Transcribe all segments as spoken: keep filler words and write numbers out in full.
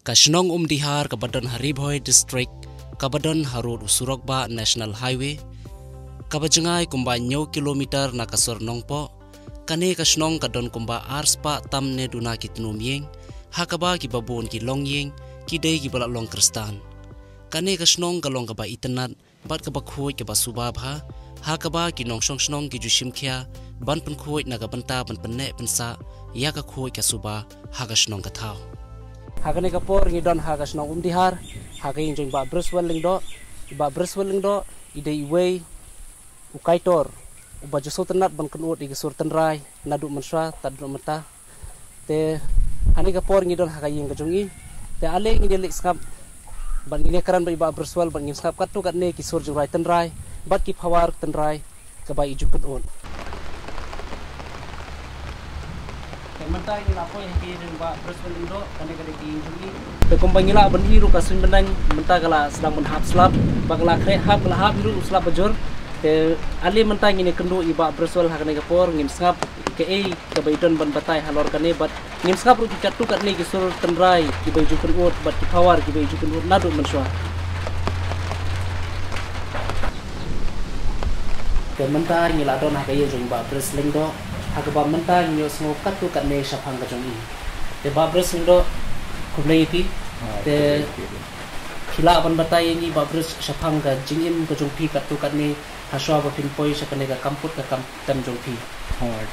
Ka shnong Umdihar kaba don ha Ri Bhoi District, kaba don harud u surok ba National Highway, kaba jngai kumba hynñiew kilometer na ka sor Nongpoh. Kane ka shnong ka don kumba ar spah tam ne duna ki tnum ïing, ha kaba kiba bun ki long ïing, ki dei kiba la long Khristan. Kane ka shnong ka long kaba itynnad bad kaba khuid kaba suba bha, ha kaba ki nongshong shnong ki ju shim khia ban pynkhuid na ka bynta ban pynneh pynsah ïa ka khuid ka suba ha ka shnong ka thaw. Ha kane ka por ngi don ha ka shnong Umdihar, ha ka ïing jong i Bah Briswell Lyngdoh. I Bah Briswell Lyngdoh i dei iwei u kaitor uba ju sngewtynnad ban kynud ïa ki sur tynrai naduh mynshuwa tad haduh mynta. Te ha kane ka por ngi don ha ka ïing ka jong i. Te ale ngin ïa leit sngap bad ngin ïa kren bad i Bah Briswell bad ngin sngap katto katne ki sur jingrwai tynrai bad ki pawar tynrai kaba i ju kynud. Te mynta ngi la poi ha ka ïing jong i Bah Briswell Lyngdoh, kane ka dei ka ïing jong i. Te kumba ngi lah ban i ruh ka suiñ bneng mynta ka la sdang ban hap slap, ba ka la khreh hap, ka la hap ruh u slap bajur. Te ale mynta ngin ïa kynduh i Bah Briswell ha kane ka por, ngin sngap kaei kaba i don ban batai halor kane bad ngin sngap ruh ki katto katne ki sur tynrai kiba i ju kynud bad ki pawar kiba i ju kynud naduh mynshuwa. Te mynta ngi la don ha ka ïing jong i Bah Briswell Lyngdoh, ha kaba mynta ngin ïohsngew katto katne shaphang ka jong i. Te Bah Briswell Lyngdoh, khublei ïa phi. Ah, te khublei ïa phi. Phi lah ban batai ïa ngi Bah Briswell shaphang ka jingim ka jong phi katto katne hashuwa ba phin poi sha kane ka kam put ka kam tem jong phi. Hooid.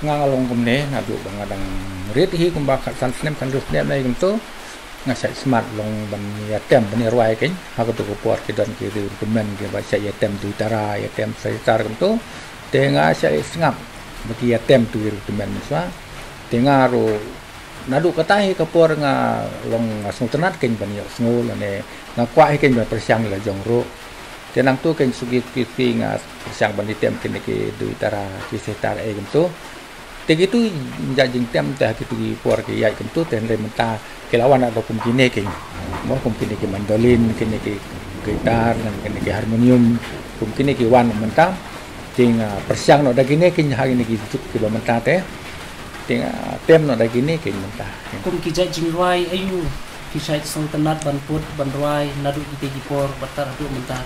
Nga nga long kumne naduh ba nga dang rit hi kumba khatsan snem khathynriew snem na ïa kumto. Nga shait smat long ban ïa tem ban ïa rwai kein ha kato ka por ki don ki riew tymmen kiba shait ïa tem tu tara ïa tem sa ïa tar kumto. Te nga shait sngap ba ki ïa tem tu riew tymmen mynshuwa. Te nga ruh naduh kata hi ka por nga long nga sngewtynnad kein ban ïohsngew lane nga kwah hi kein ban pyrshang la jong ruh. Te nangto kein suki suki nga pyrshang ban ïa tem kine ki dui tara ki sitar ei kumto. Te kitu jait jingtem te ha kitu ki por ki ïaid kumto te hynrei mynta ki la wan da kum kine kein. Mo kum kine ki mandolin, kine ki gitar, ngan kine ki harmonium, kum kine ki wan mynta. Te nga pyrshang noh da kine kein ha kine ki juk kiba mynta te. Te nga tem noh da kine kein mynta. Kum ki jait jingrwai aïu phi shait sngewtynnad ban put ban rwai naduh kite ki por bad tad haduh mynta?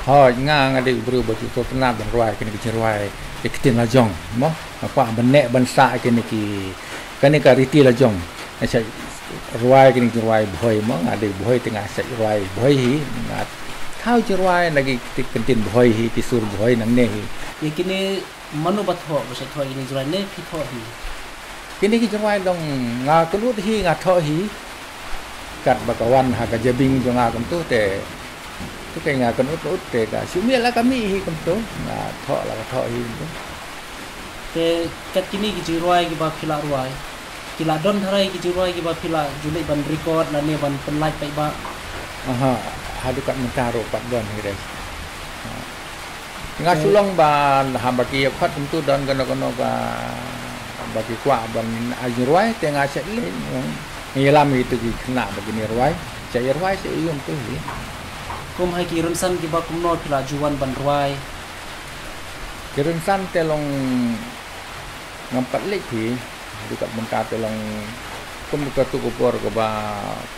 Hooid, nga nga dei u briew ba ju sngewtynnad ban rwai kine ki jingrwai ki ktien la jong mo. Nga kwah ban neh ban sah kine ki kane ka riti la jong. Nga shait rwai kine ki jingrwai Bhoi mo, nga dei Bhoi te nga shait rwai Bhoi hi. Nga thaw jingrwai na ki kyntien Bhoi hi, ki sur Bhoi nangne hi. Ïa kine mano ba thoh, ba shait thoh ïa kine jingrwai ne phi thoh hi? Kine ki jingrwai dang nga kynud hi, nga thoh hi. Katba ka wan ha ka jabieng jong nga kumto te. Te ka nga kynud ut te ka shu mih la ka mih hi kumto. Nga thoh la ka thoh hi kumto. Te kat kine ki jingrwai kiba phi la rwai, ki la don tharai ki jingrwai kiba phi la ju leit ban record lane ban pynlait paidbah? Aha, haduh kat mynta ruh pat don hi re. Nga shu long ba haba ki ïa khot kumtu don kano kano ba, ba ki kwah ban ai jingrwai te nga shait leit, nga ïalam ïa kitu ki khynnah ba kin ïa rwai, shait ïa rwai shait ïa ïung tu hi. Kum ha ki rynsan kiba kumno phi la ju wan ban rwai? Ki rynsan te long ngam pat leit hi, haduh kat mynta te long kum katu ka por kaba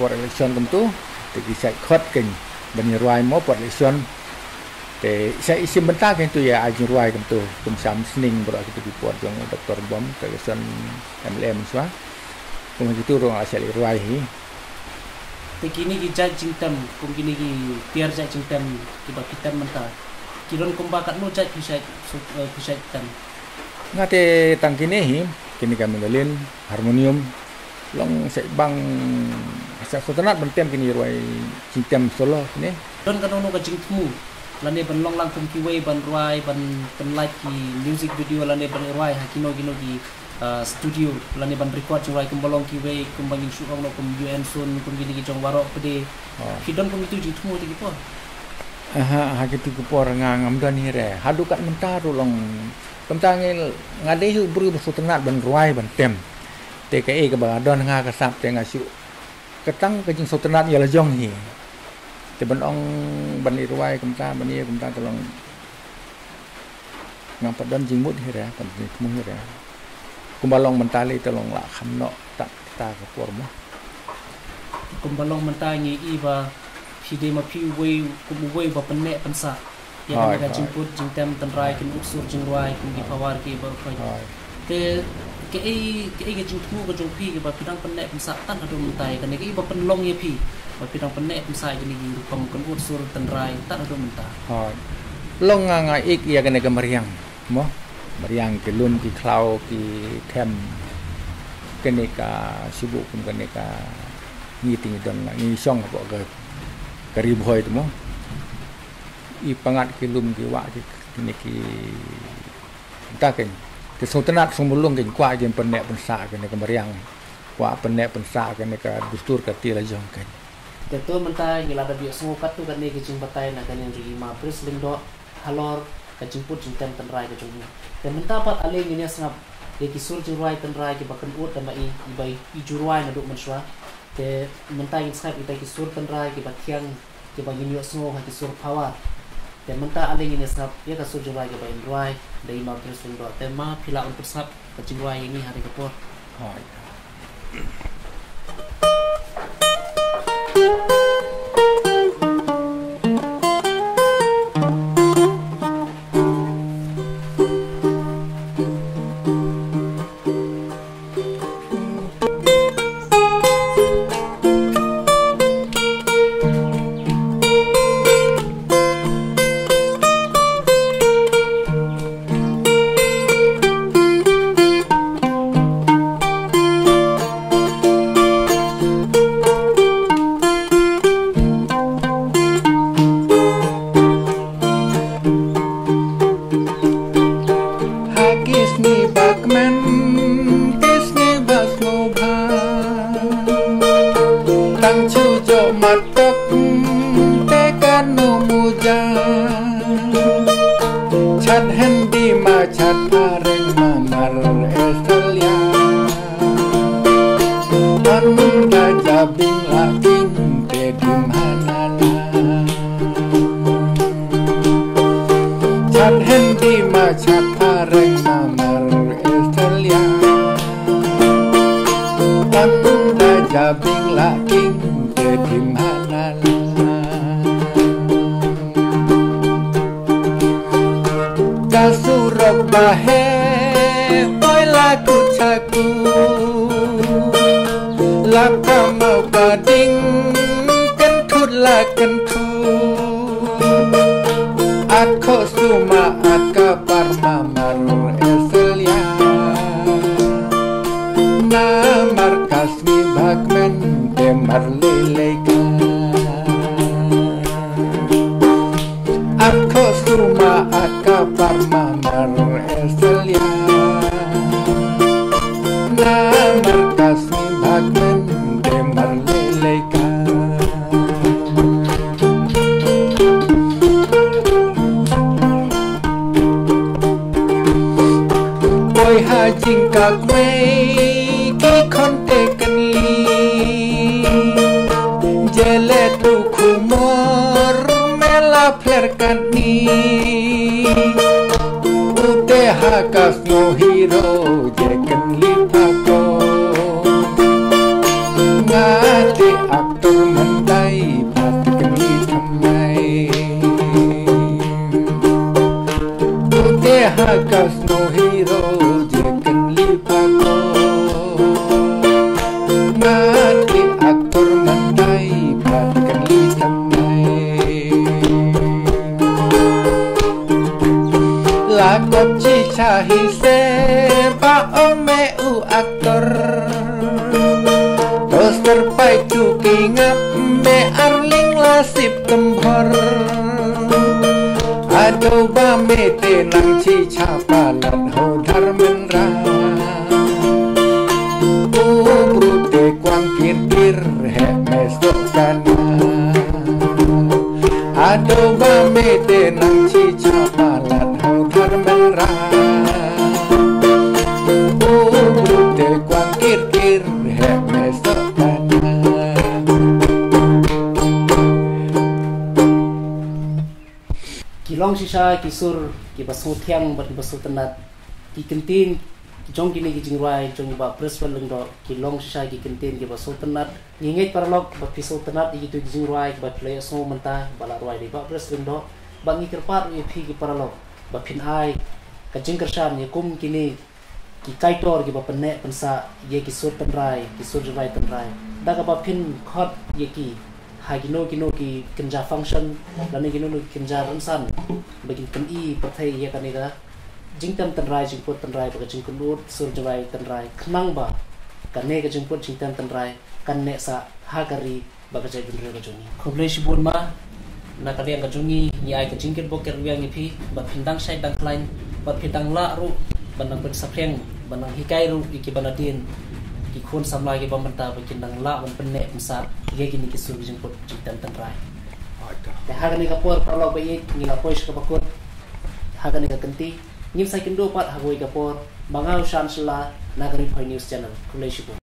por election kumtu te ki shait khot kein ban ïa rwai mo por election. Te shait shim bynta kein tu ïa ai jingrwai kumtu, kum Shyam Sning baroh kitu ki por jong Doctor Bom, ka election M L A mynshuwa. Kum kitu ruh nga shait leit rwai hi. Te kine ki jait jingtem, kum kine ki tiar jait jingtem kiba phi tem mynta, ki don kumba katno jait phi shait, eh, phi shait tem? Nga te tang kine hi, kine ka mandolin, harmonium, long shait bang, shait sngewtynnad ban tem kine rwai jingtem solo kine. Don kano kano ka jingthmu lane ban long lang kum kiwei ban rwai, ban pynlait ki music video lane ban rwai ha kino kino ki, ah, studio lane ban record jingrwai kumba long kiwei kumba ngin shu ong noh kum U N Sun, kum kine ki jong Waroh Pde. Oh. Phi don kum kitu jingthmu te ki por? Aha, ha kitu ki por nga ngam don hi re. Haduh kat mynta ruh long. Kumta ngi, nga dei hi u briew ba sngewtynnad ban rwai ban tem. Te kaei kaba don ha nga ka sap te nga shu, ka tang ka jingsngewtynnad ïa la jong hi. Te ban ong ban ïa rwai kumta, ban ïa kumta te long ngam pat don jingmut hi re, kam jingthmu hi re. Kumba long mynta lei te long la kham noh ta, ta ka por mo. Kumba long mynta ngi i ba phi dei ma phi uwei kum uwei ba pynneh pynsah ïa kane ka jingput jingtem tynrai, kynnoh sur jingrwai kum ki pawar ki baroh khoit. Te kaei kaei ka jingthmu ka jong phi kaba phi dang pynneh pynsah tang haduh mynta ïa kane kaei ba pynlong ïa phi ba phi dang pynneh pynsah ïa kane ki rukom kynnoh sur tynrai tang haduh mynta? Hooid. Long nga nga ik ïa kane ka mariang mo. Mariang ki lum ki khlaw ki them. Kane ka sibu kum kane ka ngi ting don la ngi shong hapoh ka ka ri Bhoi tu mo. I pangat ki lum ki wah ki kine ki ta ken. Ki song tenat song mulung ken kwah ken pynneh pynsah kane ka mariang. Kwah pynneh pynsah kane ka dustur ka ti la jong ken. Te to mynta ngi la da biang sngew katto katne ki jingbatai na kane ri ma Bris Lyngdoh halor ka jingput jingtem tynrai ka jong ngi. Te mynta pat ale ngin ïa sngap ïa ki sur jingrwai tynrai kiba kynnoh da ma i iba i ju rwai naduh mynshuwa. Te mynta ngin sngap ïa ki sur tynrai kiba thiang kiba ngin ïoh sngew ha ki sur pawar. Te mynta ale ngin ïa sngap ïa ka sur jingrwai kiba in rwai da i ma Bris Lyngdoh. Te ma phi lah un pynsngap ka jingrwai ïa ngi ha kane ka por. Hooid. Ha ki sngi ba kmen, ki sngi ba sngewbha, tang shu jooh matok te kano muja. Chat Hindi ma chat phareng ma mar Australia. An da ja bing la king te dim hanala. Chat Hindi ma chat phareng ma mar Australia. An da ja bing la king te dim hanala. Ka surok ba heh oi la kut cha kut, la ka mawbah ding kynthut la kynthut. At khoh suma at ka par ma mar Australia. Namar ka sngi ba kmen te mar lei lei ka. At khoh suma at ka par ma mar Australia. Namar ka sngi ba kmen te mar lei lei ka. Poi ha jingkak mei ki khon te kynli. Jele tu khumor me la pler katni. U te ha ka snow hero je kynli pako. Nga te actor mandai pat kynli thamai. Te ha ka snow hero je kynli pako. Nga te actor mandai pat kynli thamai. La kop chi cha hi se ba ong me u actor. Poster pai tu ki ngap me arling la sip kembor. Ado ba me te nang chi cha palat ho Dharmendra. U bru te kwang kir kir he me sok kana. Ado ba me te nang chi cha palat ho Dharmendra. U bru te kwang kir kir he me sok kana. Ki long shisha ki sur kiba sngewthiang bad kiba sngewtynnat. Ki kyntien jong kine ki jingrwai jong i Bah Prestwell Lyngdoh ki long shisha ki kyntien kiba sngewtynnat. Ngi ngeit paralok ba phi sngewtynnat ïa kito ki jingrwai kiba phi la ïohsngew mynta ba la rwai da i Bah Prestwell Lyngdoh, ba ngi kyrpad ruh ïa phi ki paralok ba phin ai ka jingkyrshan ïa kum kine ki kaitor kiba pynneh pynsah ïa ki sur tynrai, ki sur jingrwai tynrai, da kaba phin khot ïa ki ha kino kino ki kynja function lane kino kino ki kynja rynsan, ba kin pyni pyrthei ïa kane ka jingtem tynrai, jingput tynrai bad ka jingkynduh sur jingrwai tynrai, khnang ba kane ka jingput jingtem tynrai kan neh sah ha ka ri bad ka jaitbynriew ka jong ngi. Khublei shibun ma, na ka liang ka jong ngi, ngi ai ka jingkyrpad kyrwiang ïa phi ba phin dang shait dang khlaiñ, ba phin dang lah ruh ban nang pynsaphriang, ban nang hikai ruh ïa kiba nadien, ki khun samla kiba mynta ba kin dang lah ban pynneh pynsah ïa kine ki sur jingput jingtem tynrai. Te ha kane ka por paralok ba ïeit, ngi la poi sha kaba kut ha kane ka kynti. Ngin sa ïakynduh pat ha kawei ka por. Ma nga u Shan Shylla na ka Ri Bhoi News Channel. Khublei shibun.